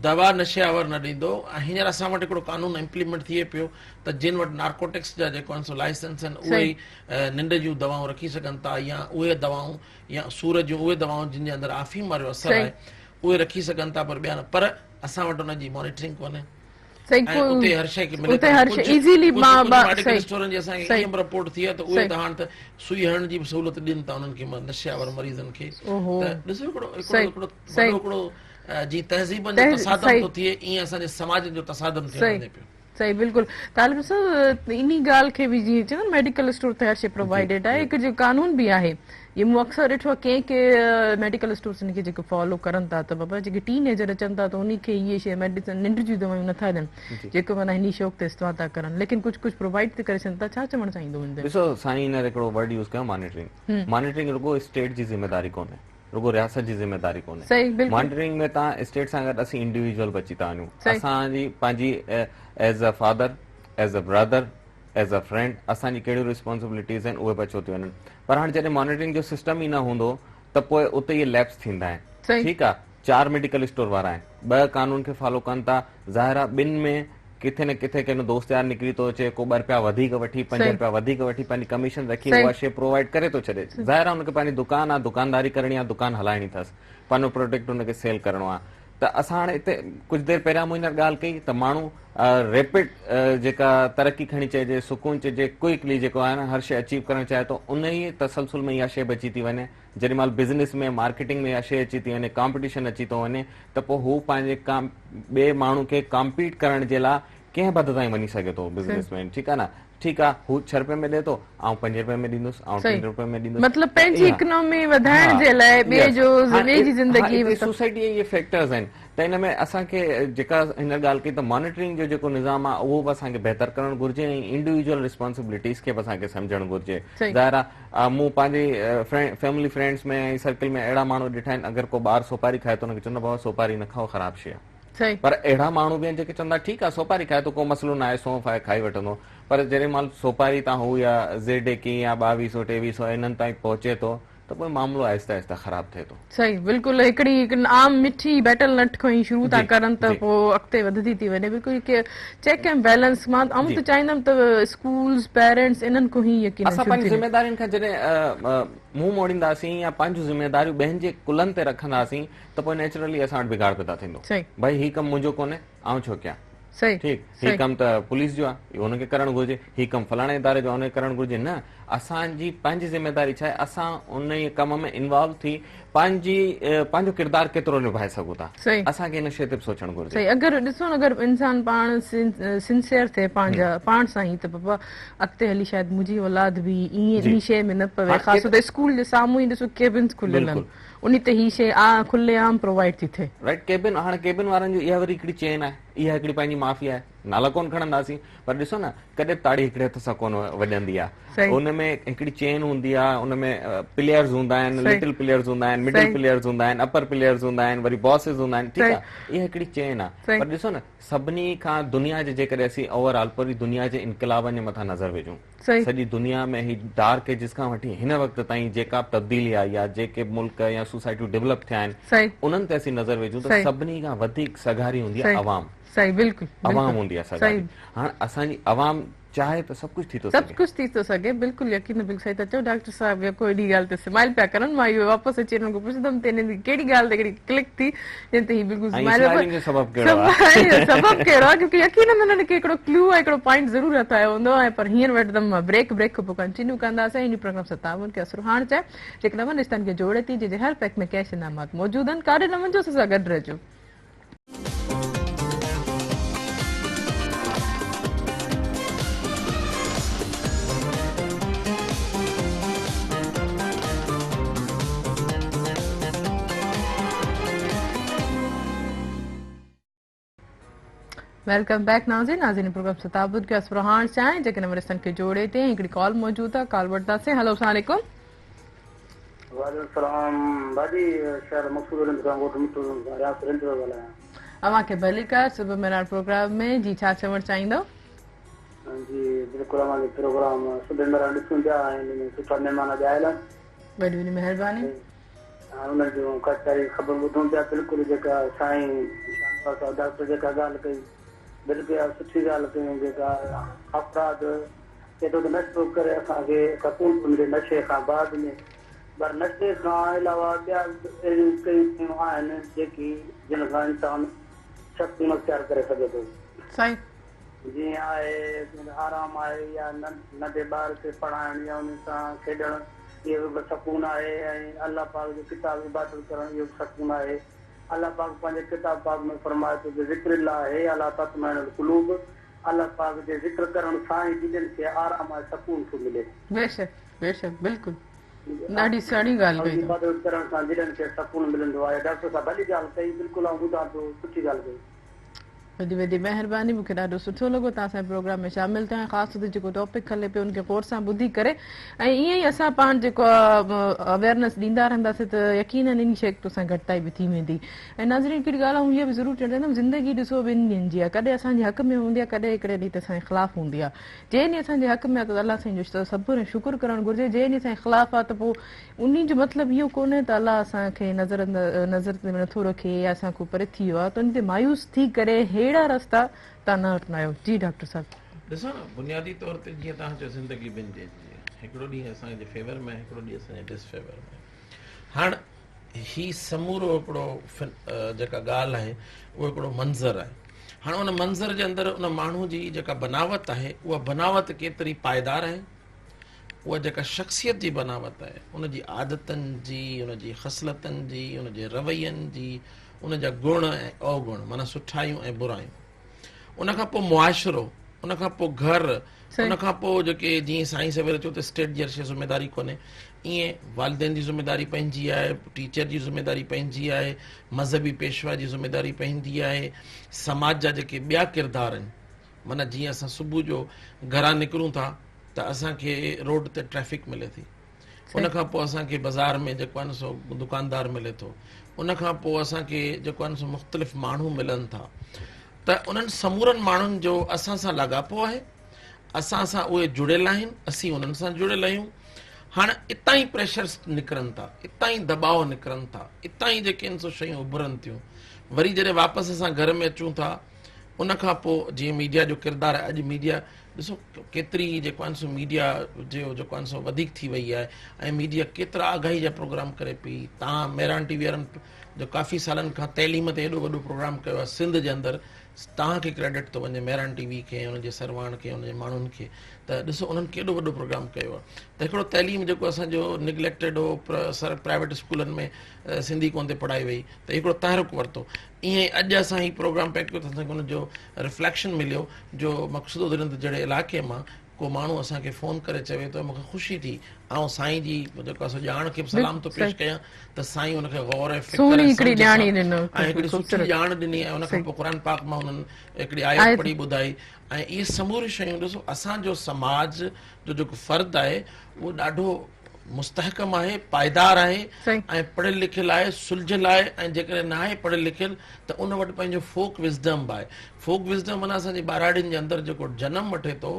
دوا نشي آور نه ڏيندو ۽ هينئر اسان وٽ هڪڙو قانون امپليمينٽ ٿئي پيو ته جن وٽ نارڪوٽڪس جا جيڪو آهن سو لائسنس آهن اهي ئي ننڊ جون دوائون رکي سگهن ٿا يا اهي دوائون يا سور جون اهي دوائون جن جي اندر آفيم وارو اثر آهي اهي رکي سگهن ٿا پر ٻيا نه پر اسان وٽ ان جي مانيٽرنگ ڪونهي ۽ اتي هر شيء کي ملي ٿي ڪجهه ميڊيڪل اسٽورن جي اسان کي ائين به رپورٽ ٿي آهي ته اهي ته هاڻ ته سئي هڻڻ جي به سهولت ڏين ٿا انهن کي نشي آور مريضن کي ته ڏسو هڪڙو هڪڙو وڏو هڪڙو جيئن تهذيبن جو تصادم ٿو ٿئي ائين اسان جي سماجن جو تصادم ٿيڻ وڃي پيو. صحيح بلڪل طالب صاحب انهي ڳالهه کي به جيئن چوندا آهن ميڊيڪل اسٽور تي هر شيء پرووائيڊيڊ آهي هڪ جو قانون به آهي اهي مون اڪثر ڏٺو آهي ڪنهن ڪنهن ميڊيڪل اسٽورس ان کي جيڪو فالو ڪرن ٿا ته بابا جيڪي ٽين ايجر اچن ٿا ته انهي کي اهي شيء ميڊيسن ننڊ جون دوائون نٿا ڏين جيڪو معنيٰ انهي شوق تي استعمال ٿا ڪرن ليڪن ڪجهه ڪجهه پرووائيڊ ته ڪري ڇڏن ٿا ڇا چوڻ چاهيندو هن تي؟ ڏسو سائين هينئر هڪڙو ورڊ يوز ڪيو مانيٽرنگ مانيٽرنگ رڳو اسٽيٽ جي ذميواري ڪونهي رڳو رياست جي ذميواري ڪونهي مانيٽرنگ ۾ تان اسٽيٽ سان گڏ اسين انڊيويجوئل به اچي ٿا وڃون اسان جي پنهنجي as a father as a brother as a friend اسان جي ڪهڙيون ريسپانسبلٽيز آهن اهي به اچو ٿيون وڃن پر هاڻي جڏهن مانيٽرنگ جو سسٽم ئي نه هوندو ته پوء اتي اهي ليپس ٿيندا آهن ٺيڪ آهي چار ميڊيڪل اسٽور وارا آهن ٻه قانون کي فالو ڪن ٿا ظاهر آهي ٻن ۾ ڪٿي نه ڪٿي ڪنهن دوست يار نڪري ٿو اچي ڪو ٻه رپيا وڌيڪ وٺي پنج رپيا وڌيڪ وٺي پنهنجي ڪميشن رکي اها شيء پرووائيڊ ڪري ٿو ڇڏي ظاهر آهي ان کي پنهنجي دڪان آهي دڪانداري ڪرڻي آهي دڪان هلائڻي اٿس پنهنجو پروڊڪٽ ان کي سيل ڪرڻو آهي ته اسان هاڻي هتي ڪجهه دير پهريان مون هينئر ڳالهه ڪئي ته ماڻهو ريپڊ جيڪا ترقي کڻي چئجي سڪون چئجي ڪوئڪلي جيڪو آهي نه هر شيء اچيو ڪرڻ چاهي ٿو ان ئي تسلسل ۾ اها شيء به اچي ٿي وڃي جيڏي مهل بزنس ۾ مارڪيٽنگ ۾ اها شيء اچي ٿي وڃي ڪامپٽيشن اچي ٿو وڃي ته پوء هو پنهنجي ٻئي ماڻهو کي ڪامپيٽ ڪرڻ جي لاء ڪنهن به حد تائين وڃي سگهي ٿو بزنس مين ٺيڪ آهي نه ٺيڪ آهي هو ڇهه رپئي ۾ ڏي ٿو آئون پنج رپئي ۾ ڏيندس آئون ٽن رپئي ۾ ڏيندس مطلب پنهنجي اڪنامي وڌائڻ جي لاء ٻئي جو ٻئي جي زندگي سوسائٽي اهي فيڪٽرز آهن ته ان ۾ اسان کي جيڪا هن ڳالهه ڪئي ته مانيٽرنگ جو جيڪو نظام آهي اهو به اسان کي بهتر ڪرڻ گهرجي ۽ انڊيويجوئل ريسپانسبلٽيز کي به اسان کي سمجهڻ گهرجي ظاهر آهي مون پنهنجي فيملي فرينڊز ۾ ۽ سرڪل ۾ اهڙا ماڻهو ڏٺا آهن اگر ڪو ٻار سوپاري کائي ٿو ان کي چوندا بابا سوپاري نه کائو خراب شيء آهي پر اهڙا ماڻهو به آهن جيڪي چوندا ٺيڪ آهي سوپاري کائي ٿو ڪو مسئلو ناهي سونف آهي کائي وٺندو پر جڏهن مهل سوپاري تان هو يا زيڊ اي ڪي يا ٻاويهه سو ٽيويهه سو انهن تائين پهچي ٿو ته پوء معاملو آهستي آهستي خراب ٿئي ٿو. صحيح بلڪل هڪڙي عام مٺي بيٽل نٽ کان ئي شروع ٿا ڪرن ته پوء اڳتي وڌندي ٿي وڃي بلڪل هڪ چيڪ اينڊ بيلنس مان آئون ته چاهيندم ته اسڪولز پيرنٽس انهن کان ئي يقينن اسان پنهنجي ذميدارين کان جڏهن منهن موڙينداسين يا پنهنجون ذميداريون ٻين جي ڪلهن تي رکنداسين ته پوء نيچرلي اسان وٽ بگاڙ پيدا ٿيندو. ڀائي هي ڪم منهنجو ڪونهي آئون ڇو ڪيان. ٺيڪ هي ڪم ته پوليس جو آهي اهو ان کي ڪرڻ گهرجي، هي ڪم فلاڻي اداري جو آهي ان کي ڪرڻ گهرجي نه اسان جي پنهنجي ذميداري ڇا آهي اسان انهي ڪم ۾ انوالو ٿي پنهنجي پنهنجو ڪردار ڪيترو نڀائي سگهون ٿا اسان کي ان شيء تي به سوچڻ گهرجي. صحيح اگر ڏسو نه اگر انسان پاڻ سنسيئر ٿئي پنهنجا پاڻ سان ئي ته بابا اڳتي هلي شايد منهنجي اولاد به ائين انهي شيء ۾ نه پوي خاص طور تي اسڪول جي سامهون ئي ڏسو ڪيبنز کليل آهن انهي تي هي شيء کلي عام پرووائيڊ ٿي ٿئي. رائيٽ ڪيبن هاڻي ڪيبن وارن جو اها وري هڪڙي چين آهي اها هڪڙي پنهنجي مافيا آهي. نالا ڪونه کڻنداسين پر ڏسو نه ڪڏهن به تاڙي هڪڙي هٿ سان ڪونه وڄندي آ ان ۾ هڪڙي چين هوندي آ ان ۾ پليئرز هوندا آهن لٽل پليئرز هوندا آهن مڊل پليئرز هوندا آهن اپر پليئرز هوندا آهن وري باسز هوندا آهن ٺيڪ آ اها هڪڙي چين آ پر ڏسو نه سڀني کان دنيا جي جيڪڏهن اسين اوور آل پوري دنيا جي انقلابن جي مٿان نظر وجهون سڄي دنيا ۾ هي ڊارڪ ايجز کان وٺي هن وقت تائين جيڪا به تبديلي آئي آ جيڪي به ملڪ يا سوسائٽيون ڊولپ ٿيا آهن انهن تي اسين نظر وجهون ته سڀني کان وڌيڪ سگهاري هوندي آ عوام صحيح بلڪل عوام هوندي آ سگهاري هاڻ اسان جي عوام چاهي ته سڀ ڪجهه ٿي ٿو سڀ ڪجهه ٿي ٿو سگهي بلڪل يقين بلڪل صحيح ٿا چئو ڊاڪٽر صاحب يڪو اهڙي ڳالهه تي سمائل پيا ڪرن مان اهو واپس اچي انهن کان پڇندم ته انهن جي ڪهڙي ڳالهه تي هڪڙي ڪلڪ ٿي جنهن تي هي بلڪل سمائل سمائلنگ جو سبب ڪهڙو آهي سبب ڪهڙو آهي ڪيونڪه يقينن انهن کي هڪڙو ڪلو ۽ هڪڙو پوائنٽ ضرور هٿ آيو هوندو ۽ پر هينئر وٺندم مان بريڪ بريڪ کان پوء ڪنٽينيو ڪنداسين هن پروگرام سان تعاون ڪيو سرهاڻ چانهه جيڪي نون رشتن کي جوڙي ٿي جنهن جي هر پيڪ ۾ ڪيش انعامات موجود آهن ڪاڏي نه وڃجو اسان سان گڏ رهجو. Welcome back ناظرين ناظرين پروگرام ستابد کي اسرهاڻ چانهه جيڪي نمبر رستن کي جوڙي تي هڪڙي ڪال موجود آ ڪال وٺنداسين هلو السلام عليڪم وعليڪم السلام باجي شهر مقصود رند کان ڳوٺ مٺو رياست رند ٿو ڳالهايان. اوهان کي ڀليڪار صبح مهراڻ پروگرام ۾ جي ڇا چوڻ چاهيندؤ. جي بلڪل اوهان جو پروگرام صبح مهراڻ ڏسون پيا ۽ ان ۾ سٺا مهمان اڄ آيل آهن. وڏي وڏي مهرباني. ۽ انهن جون ڪچهري خبرون ٻڌون پيا بلڪل جيڪا سائين شاهنواز صاحب ڊاڪٽر جيڪا ڳالهه ڪئي بلڪل اها سٺي ڳالهه ڪئي جيڪا افراد چئي ٿو ته نشو ڪري اسان کي سڪون ٿو ملي نشي کان بعد ۾ پر نشي کان علاوه ٻيا به اهڙيون ڪئي شيون آهن جيڪي جن کان انسان سڪون اختيار ڪري سگهي ٿو. سائين. جيئن آهي آرام آهي يا ننڍي ٻار کي پڙهائڻ يا انهن سان کيڏڻ اهو به سڪون آهي ۽ الله پاڪ جو ڪتاب عبادت ڪرڻ اهو به سڪون آهي. الله پاڪ پنهنجي ڪتاب پاڪ ۾ فرمائي ٿو بذڪر الله الا تطمئن القلوب الله پاڪ جي ذڪر ڪرڻ سان ئي دلين کي آرام ۽ سڪون ٿو ملي. بيشڪ بيشڪ بلڪل ڏاڍي سهڻي ڳالهه ڪئي اٿو. عبادت ڪرڻ سان دلين کي سڪون ملندو آهي ڊاڪٽر صاحب ڀلي ڳالهه ڪئي بلڪل آئون ٻڌان ٿو سٺي ڳالهه ڪئي. وڏي وڏي مهرباني مون کي ڏاڍو سٺو لڳو توهان سان پروگرام ۾ شامل ٿيا ۽ خاص طور تي جيڪو ٽاپڪ هلي پيو ان کي غور سان ٻڌي ڪري ۽ ائين ئي اسان پاڻ جيڪو اويئرنيس ڏيندا رهنداسين ته يقينن ان شيء تو سان گهٽتائي به ٿي ويندي ۽ ناظرين هڪڙي ڳالهه آئون هيء به ضرور چوڻ چاهيندم زندگي ڏسو ٻن ڏينهن جي آهي ڪڏهن اسان جي حق ۾ هوندي آهي ڪڏهن هڪڙي ڏينهن ته اسان جي خلاف هوندي آهي جنهن ڏينهن اسان جي حق ۾ آهي ته الله سائين جو صبر ۽ شڪر ڪرڻ گهرجي جنهن ڏينهن اسان جي خلاف آهي ته پوء انهي جو مطلب اهو ڪونهي ته الله اسان کي نظر نظر ۾ نٿو رکي يا اسان کان پري ٿي ويو آهي ته ان تي مايوس ٿي ڪري ههڙا رستا تان نه اپنايو جي ڊاڪٽر صاحب. ڏسو نه بنيادي طور تي جيئن توهان چيو زندگي ٻن ڏينهن جي آهي هڪڙو ڏينهن اسان جي فيور ۾ هڪڙو ڏينهن اسان جي ڊس فيور ۾ هاڻ هي سمورو هڪڙو جيڪا ڳالهه آهي اهو هڪڙو منظر آهي هاڻ ان منظر جي اندر ان ماڻهو جي جيڪا بناوت آهي اها بناوت ڪيتري پائيدار آهي اها جيڪا شخصيت جي بناوت آهي ان جي عادتن جي ان جي خصلتن جي ان جي روين جي ان جا گڻ ۽ اوگڻ معنيٰ سٺايون ۽ برايون ان کان پوء معاشرو، ان کان پوء گهر، ان کان پوء جيڪي جيئن سائين سوير چيو ته اسٽيٽ جي هر شيء ذميداري ڪونهي، ائين والدين جي ذميداري پنهنجي آهي، ٽيچر جي ذميداري پنهنجي آهي، مذهبي پيشوا جي ذميداري پنهنجي آهي، سماج جا جيڪي ٻيا ڪردار آهن، معنيٰ جيئن اسان صبح جو گهران نڪرون ٿا ته اسان کي روڊ تي ٽريفڪ ملي ٿي. ان کان پوء اسان کي بازار ۾ جيڪو آهي نه سو دڪاندار ملي ٿو ان کان پوء اسان کي جيڪو آهي نه سو مختلف ماڻهو ملن ٿا ته انهن سمورن ماڻهن جو اسان سان لاڳاپو آهي اسان سان اهي جڙيل آهن اسين انهن سان جڙيل آهيون هاڻ اتان ئي پريشرس نڪرن ٿا اتان ئي دٻاء نڪرن ٿا اتان ئي جيڪي آهن سو شيون اڀرن ٿيون وري جڏهن واپس اسان گهر ۾ اچون ٿا ان کان پوء جيئن ميڊيا جو ڪردار آهي اڄ ميڊيا ڏسو ڪيتري جيڪو آهن سو ميڊيا جو جيڪو آهن سو وڌيڪ ٿي وئي آهي ۽ ميڊيا ڪيترا آگاهي جا پروگرام ڪري پئي تان مهراڻ ٽي وي وارن جو ڪافي سالن کان تعليم تي ايڏو وڏو پروگرام ڪيو آهي سنڌ جي اندر تان کي ڪريڊٽ ٿو وڃي مهراڻ ٽي وي کي ان جي سرواڻ کي ان جي ماڻهن کي ته ڏسو انهن ڪيڏو وڏو پروگرام ڪيو آهي ته هڪڙو تعليم جيڪو اسان جو نگليڪٽيڊ هو سر پرائيويٽ اسڪولن ۾ سنڌي ڪون تي پڙهائي وئي ته هڪڙو تحرڪ ورتو ائين ئي اڄ اسان هي پروگرام پيڪ ڪيو ته اسان کي ان جو رفليڪشن مليو جو مقصود الدين جهڙي علائقي مان ڪو ماڻهو اسان کي فون ڪري چوي ٿو مون کي خوشي ٿي آئون سائين جي جيڪو آهي سو ڄاڻ کي به سلام ٿو پيش ڪيان ته سائين ان کي غور ۽ فڪر ۽ سمجهه سان ۽ هڪڙي سٺي ڄاڻ ڏني ۽ ان کان پوء قرآن پاڪ مان انهن هڪڙي آيت پڙهي ٻڌائي ۽ اهي سموريون شيون ڏسو اسان جو سماج جو جيڪو فرد آهي اهو ڏاڍو مستحڪم آهي، پائيدار آهي ۽ پڙهيل لکيل آهي، سلجهيل آهي ۽ جيڪڏهن ناهي پڙهيل لکيل ته ان وٽ پنهنجو فوڪ وزڊم به آهي. فوڪ وزڊم معنيٰ اسان جي ٻهراڙين جي اندر جيڪو جنم وٺي ٿو،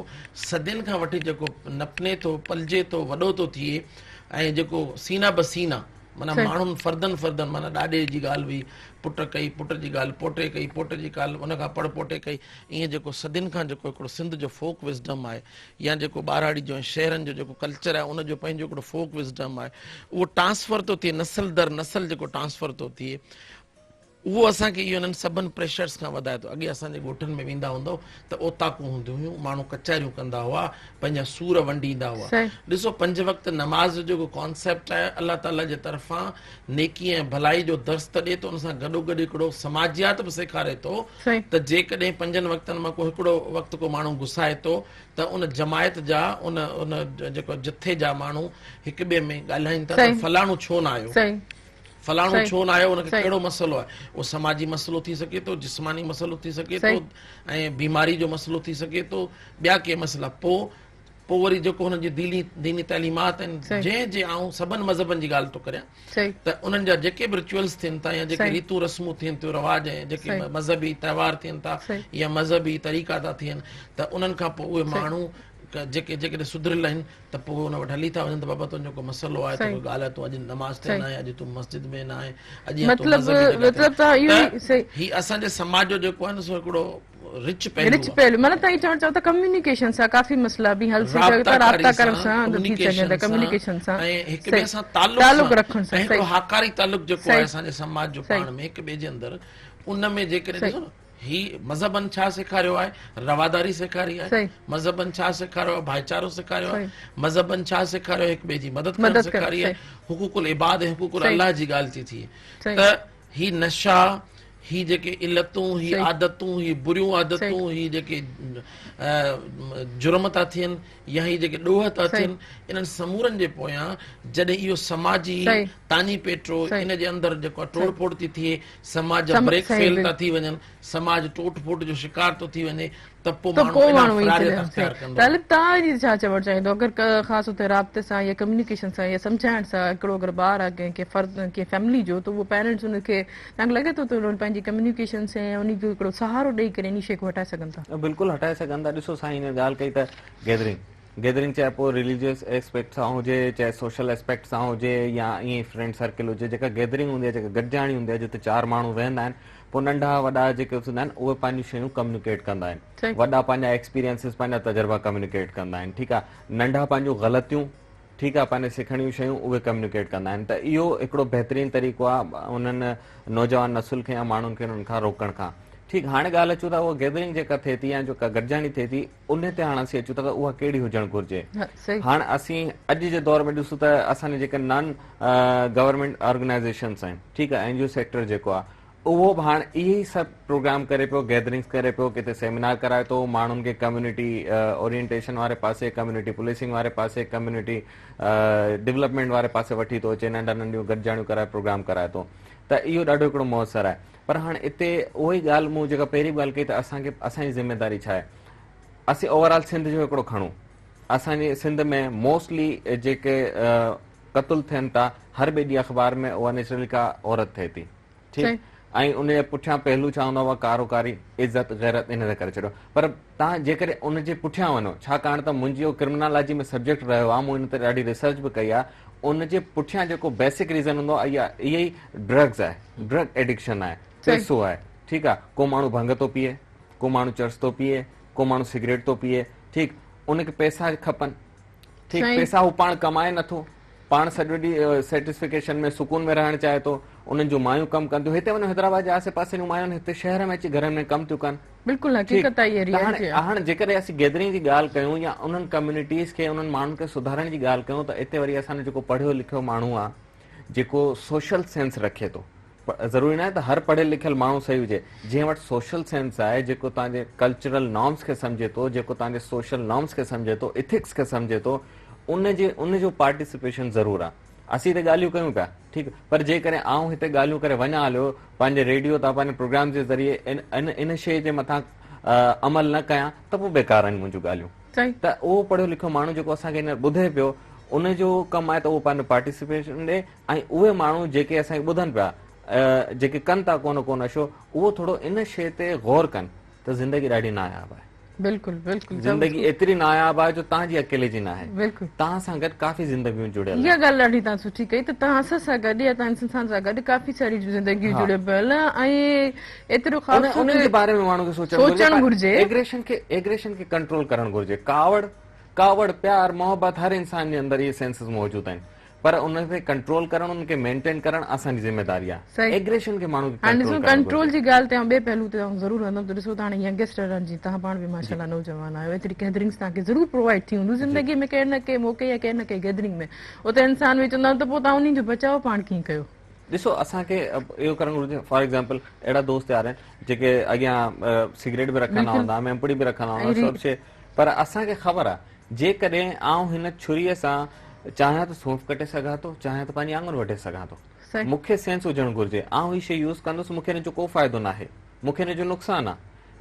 صدين کان وٺي جيڪو نپني ٿو، پلجي ٿو، وڏو ٿو ٿئي ۽ جيڪو سينا به سينا معنيٰ ماڻهن فردن فردن معنيٰ ڏاڏي جي ڳالهه هئي، پٽ ڪئي، پٽ جي ڳالهه پوٽي ڪئي، پوٽي جي ڳالهه ان کان پڙ پوٽي ڪئي، ائين جيڪو صدين کان جيڪو هڪڙو سنڌ جو فوڪ وزڊم آهي يا جيڪو ٻهراڙي جو ۽ شهرن جو جيڪو ڪلچر آهي ان جو پنهنجو هڪڙو فوڪ وزڊم آهي اهو ٽرانسفر ٿو ٿئي نسل در نسل جيڪو ٽرانسفر ٿو ٿئي اهو اسان کي اهو انهن سڀن پريشرس کان وڌائي ٿو اڳي اسان جي ڳوٺن ۾ ويندا هوندو ته اوطاقون هونديون هيون ماڻهو ڪچهريون ڪندا هئا پنهنجا سور ونڊيندا هئا ڏسو پنج وقت نماز جو جيڪو ڪانسيپٽ آهي الله تعالي جي طرفان نيڪي ۽ ڀلائي جو درس ته ڏئي ٿو ان سان گڏوگڏ هڪڙو سماجيات به سيکاري ٿو ته جيڪڏهن پنجن وقتن مان ڪو هڪڙو وقت ڪو ماڻهو گسائي ٿو ته ان جماعت جا ان ان جيڪو جٿي جا ماڻهو هڪ ٻئي ۾ ڳالهائين ٿا ته فلاڻو ڇو نه آيو فلاڻو ڇو نه آيو ان کي ڪهڙو مسئلو آهي اهو سماجي مسئلو ٿي سگهي ٿو جسماني مسئلو ٿي سگهي ٿو ۽ بيماري جو مسئلو ٿي سگهي ٿو ٻيا ڪي مسئلا پوء پوء وري جيڪو هنن جي ديني ديني تعليمات آهن جنهن جي آئون سڀن مذهبن جي ڳالهه ٿو ڪريان ته انهن جا جيڪي به رچوئلز ٿين ٿا يا جيڪي ريتون رسمون ٿين ٿيون رواج ۽ جيڪي مذهبي تهوار ٿين ٿا يا مذهبي طريقا ٿا ٿين ته انهن کان پوء اهي ماڻهو جيڪي جيڪڏهن سڌريل آهن ته پوء ان وٽ هلي ٿا وڃن ته بابا تنهنجو ڪو مسئلو آهي ته ڪو ڳالهه آهي تون اڄ نماز تي نه آهين اڄ تون مسجد ۾ نه آهين اڄ مطلب ته هي اسان جي سماج جو جيڪو آهي نه سو هڪڙو رچ پهلو رچ پهلو معنيٰ توهين چوڻ چاهيو ٿا ڪميونيڪيشن سان ڪافي مسئلا به حل ٿي سگهن ٿا رابطا ڪرڻ سان ٿي سگهن ٿا ڪميونيڪيشن سان ۽ هڪ ٻئي سان تعلق رکڻ سان هڪڙو هاڪاري تعلق جيڪو آهي اسان جي سماج جو پاڻ ۾ هڪ ٻئي جي اندر ان ۾ جيڪڏهن ڏسو نه هي مذهبن ڇا سيکاريو آهي رواداري سيکاري آهي مذهبن ڇا سيکاريو آهي ڀائيچارو سيکاريو آهي مذهبن ڇا سيکاريو آهي هڪ ٻئي جي مدد ڪرڻ سيکاري آهي حقوق العباد ۽ حقوق الله جي ڳالهه ٿي ٿئي ته هي نشا، هي جيڪي علتون، هي عادتون، هي بريون عادتون، هي جيڪي جرم ٿا ٿين يا هي جيڪي ڏوهه ٿا ٿين، انهن سمورن جي پويان جڏهن اهو سماجي تاڃي پيٽو ان جي اندر جيڪو ٽوڙ ڦوڙ ٿي ٿئي، سماج جا بريڪ فيل ٿا ٿي وڃن، سماج ٽوٽ ڦوٽ جو شڪار ٿو ٿي وڃي ته پوء ماڻهو ايڏانهن فراريت اختيار ڪندو. طالب توهان جي ڇا چوڻ چاهيندو اگر خاص طور تي رابطي سان يا ڪميونيڪيشن سان يا سمجهائڻ سان هڪڙو اگر ٻار آهي ڪنهن ڪنهن فرد ڪنهن فيملي جو ته اهو پيرنٽس ان کي توهان کي لڳي ٿو ته انهن پنهنجي ڪميونيڪيشن سان يا انهي کي هڪڙو سهارو ڏئي ڪري انهي شيء کي هٽائي سگهن ٿا. بلڪل هٽائي سگهن ٿا ڏسو سائين هن ڳالهه ڪئي ته گيدرنگ گيدرنگ چاهي پوء رليجيس اسپيڪٽ سان هجي چاهي سوشل اسپيڪٽ سان هجي يا ائين ئي فرينڊ سرڪل هجي جيڪا گيدرنگ هوندي آهي جيڪا گڏجاڻي هوندي آهي جتي چار ماڻهو ويهندا آهن پوء ننڍا وڏا جيڪي ٿيندا آهن اهي پنهنجون شيون ڪميونيڪيٽ ڪندا آهن وڏا پنهنجا ايڪسپيرينسز پنهنجا تجربا ڪميونيڪيٽ ڪندا آهن ٺيڪ آهي ننڍا پنهنجون غلطيون ٺيڪ آهي پنهنجي سکڻ جون شيون اهي ڪميونيڪيٽ ڪندا آهن ته اهو هڪڙو بهترين طريقو آهي انهن نوجوان نسل کي يا ماڻهن کي انهن کان روڪڻ کان ٺيڪ هاڻي ڳالهه اچون ٿا اها گيدرنگ جيڪا ٿئي ٿي يا جيڪا گڏجاڻي ٿئي ٿي ان تي هاڻ اسين اچون ٿا ته اها ڪهڙي هجڻ گهرجي هاڻ اسين اڄ جي دور ۾ ڏسون ته اسان جي جيڪا نان گورنمينٽ آرگنائيزيشنس آهن ٺيڪ آهي اين جي او سيڪٽر جيڪو آهي اهو به هاڻ اهي ئي سڀ پروگرام ڪري پيو، گيدرنگس ڪري پيو، ڪٿي سيمينار ڪرائي ٿو، ماڻهن کي ڪميونٽي اورينٽيشن واري پاسي، ڪميونٽي پوليسنگ واري پاسي، ڪميونٽي ڊولپمينٽ واري پاسي وٺي ٿو اچي، ننڍا ننڍيون گڏجاڻيون ڪرائي پروگرام ڪرائي ٿو ته اهو ڏاڍو هڪڙو موثر آهي پر هاڻ اتي اهو ئي ڳالهه مون جيڪا پهرين ڳالهه ڪئي ته اسان کي اسان جي ذميواري ڇا آهي اسين اوور آل سنڌ جو هڪڙو کڻون اسان جي سنڌ ۾ موسٽلي جيڪي قتل ٿين ٿا هر ٻئي ڏينهن اخبار ۾ اها نيچرلي ڪا عورت ٿئي ٿي ٺيڪ ۽ ان جي پٺيان پهلو ڇا هوندو آهي ڪارو ڪاري عزت غيرت ان تي ڪري ڇڏيو پر تان جيڪڏهن ان جي پٺيان وڃو ڇاڪاڻ ته منهنجي اهو ڪرمنالاجي ۾ سبجيڪٽ رهيو آهي مون ان تي ڏاڍي ريسرچ به ڪئي آهي ان جي پٺيان جيڪو بيسڪ ريزن هوندو آهي اها اها ئي ڊرگز آهي ڊرگ ايڊڪشن آهي پيسو آهي ٺيڪ آهي ڪو ماڻهو ڀنگ ٿو پيئي ڪو ماڻهو چرس ٿو پيئي ڪو ماڻهو سگريٽ ٿو پيئي ٺيڪ ان کي پيسا کپن ٺيڪ پيسا هو پاڻ ڪمائي نٿو پاڻ سڄو ڏينهن سيٽسفڪيشن ۾ سڪون ۾ رهڻ چاهي ٿو انهن جون مايون ڪم ڪن ٿيون هتي وڃو حيدرآباد جي آسي پاسي جون مايون هتي شهر ۾ اچي گهرن ۾ ڪم ٿيون ڪن بلڪل حقيقت آهي اها ريئلٽي آهي هاڻ جيڪڏهن اسين گيدرنگ جي ڳالهه ڪيون يا انهن ڪميونٽيز کي انهن ماڻهن کي سڌارڻ جي ڳالهه ڪيون ته اتي وري اسان جو جيڪو پڙهيو لکيو ماڻهو آهي جيڪو سوشل سينس رکي ٿو ضروري ناهي ته هر پڙهيل لکيل ماڻهو صحيح هجي، جنهن وٽ سوشل سينس آهي، جيڪو توهان جي ڪلچرل نارمز کي سمجهي ٿو، جيڪو توهان جي سوشل نارمز کي سمجهي ٿو، ايٿڪس کي سمجهي ٿو، ان جي ان جو پارٽيسپيشن ضرور آهي. اسين هتي ڳالهيون ڪيون پيا، ٺيڪ، پر جيڪڏهن آئون هتي ڳالهيون ڪري وڃان هليو پنهنجي ريڊيو تان پنهنجي پروگرام جي ذريعي ان ان ان شيء جي مٿان عمل نه ڪيان ته پوء بيڪار آهن منهنجون ڳالهيون. ته اهو پڙهيو لکيو ماڻهو جيڪو اسان کي هينئر ٻڌي پيو ان جو ڪم آهي ته اهو پنهنجو پارٽيسپيشن ڏي ۽ اهي ماڻهو جيڪي اسان کي ٻڌن پيا جيڪي ڪن ٿا ڪو نه ڪو نشو اهو ٿورو ان شيء تي غور ڪن ته زندگي ڏاڍي ناياب آهي. بلڪل بلڪل زندگي ايتري ناياب آهي جو توهان جي اڪيلي جي ناهي بلڪل توهان سان گڏ ڪافي زندگيون جڙيل اها ڳالهه ڏاڍي توهان سٺي ڪئي ته توهان اسان سان گڏ يا توهان انسان سان گڏ ڪافي ساري زندگيون جڙيل پيل ۽ ايترو خوبصورت انهن جي باري ۾ ماڻهو کي سوچڻ گهرجي ايگريشن کي ايگريشن کي ڪنٽرول ڪرڻ گهرجي ڪاوڙ ڪاوڙ پيار محبت هر انسان جي اندر اهي سينسز موجود آهن پر ان تي ڪنٽرول ڪرڻ ان کي مينٽين ڪرڻ اسان جي ذميواري آهي ايگريشن کي ماڻهو کي هاڻي ڏسو ڪنٽرول جي ڳالهه تي آئون ٻئي پهلو تي آئون ضرور ويندم ته ڏسو ته هاڻي ينگسٽرن جي توهان پاڻ به ماشاء الله نوجوان آهيو ايتري گيدرنگس توهان کي ضرور پرووائيڊ ٿي هونديون زندگي ۾ ڪنهن نه ڪنهن موقعي يا ڪنهن نه ڪنهن گيدرنگ ۾ اتي انسان به چوندا ته پوء توهان انهي جو بچاء پاڻ ڪيئن ڪيو. ڏسو اسان کي اهو ڪرڻ گهرجي فار ايگزامپل اهڙا دوست يار آهن جيڪي اڳيان سگريٽ به رکندا هوندا ميمپڙي به رکندا هوندا سڀ شي پر اسان کي خبر آهي جيڪڏهن آئون هن ڇريء سان چاهيان ته سونف ڪٽي سگهان ٿو، چاهيان ته پنهنجي آڱر وڍي سگهان ٿو. مون کي سينس هجڻ گهرجي. آئون هي شيء يوز ڪندس، مون کي ان جو ڪو فائدو ناهي. مون کي ان جو نقصان آ.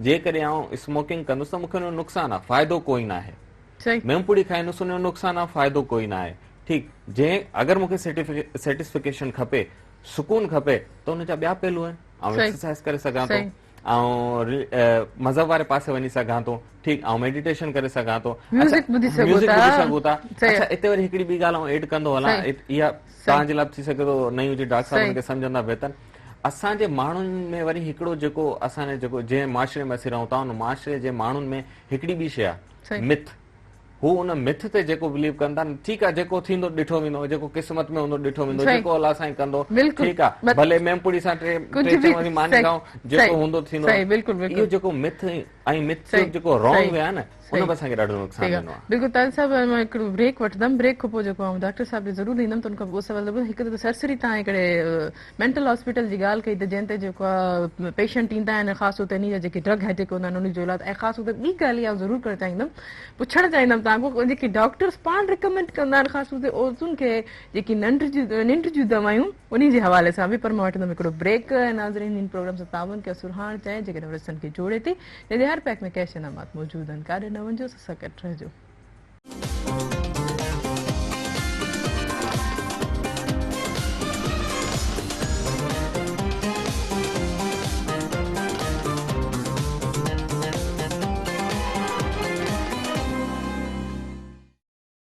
جيڪڏهن آئون اسموڪنگ ڪندس ته مون کي ان جو نقصان آ، فائدو ڪوئي ناهي. ميمپوڙي کائيندس ان جو نقصان آ، فائدو ڪوئي ناهي. ٺيڪ، جنهن اگر مون کي سيٽسفڪيشن کپي، سڪون کپي ته ان جا ٻيا پهلو آهن. آئون ايڪسرسائز ڪري سگهان ٿو. آئون مذهب واري پاسي وڃي سگهان ٿو ٺيڪ آئون ميڊيٽيشن ڪري سگهان ٿو ميوزڪ ٻڌي سگهو ٿا ميوزڪ ٻڌي سگهو ٿا اڇا اتي وري هڪڙي ٻي ڳالهه آئون ايڊ ڪندو هلان اها توهان جي لاء ٿي سگهي ٿو نئين هجي ڊاڪٽر صاحب ان کي سمجهندا بهتر اسان جي ماڻهن ۾ وري هڪڙو جيڪو اسان جي جيڪو جنهن معاشري ۾ اسين رهون ٿا ان معاشري جي ماڻهن ۾ هڪڙي ٻي شيء آهي مٿ هو ان مٿ تي جيڪو بليو ڪن ٿا ٺيڪ آ جيڪو ٿيندو ڏٺو ويندو جيڪو قسمت ۾ هوندو ڏٺو ويندو جيڪو الله سائين ڪندو ٺيڪ آ ڀلي ميمپوڙي سان ٽي ٽي چمچ ماني کائون جيڪو هوندو ٿيندو اهو جيڪو مٿ ۽ مٿ جو جيڪو رانگ وي آ نه ان به اسان کي ڏاڍو نقصان ڏنو آ. بلڪل طاهر صاحب مان هڪڙو بريڪ وٺندم بريڪ کان پوء جيڪو آئون ڊاڪٽر صاحب ڏي ضرور ايندم ته ان کان پوء سوال هڪ ته سرسري تان هڪڙي مينٽل هاسپيٽل جي ڳالهه ڪئي ته جنهن تي جيڪو آ پيشنٽ ايندا آهن خاص طور تي انهي جا جيڪي ڊرگ ايڊڪٽ هوندا آهن انهي جو علاج ۽ خاص طور تي ٻي ڳالهه اها ضرور ڪرڻ چاهيندم پڇڻ چاهيندم توهان کان جيڪي ڊاڪٽرس پاڻ ريڪمينڊ ڪندا آهن خاص طور تي عورتن کي جيڪي ننڊ جون ننڊ جون دوائيون انهي جي حوالي سان به پر مان وٺندم هڪڙو بريڪ ۽ ناظرين هن پروگرام سان تعاون ڪيو سرهاڻ چانهه جيڪي نورستان کي جوڙي ٿي جنهن جي هر پيڪ ۾ ڪيش انعامات موجود آهن ڪاڏي نه وڃجو اسان سان گڏ رهجو.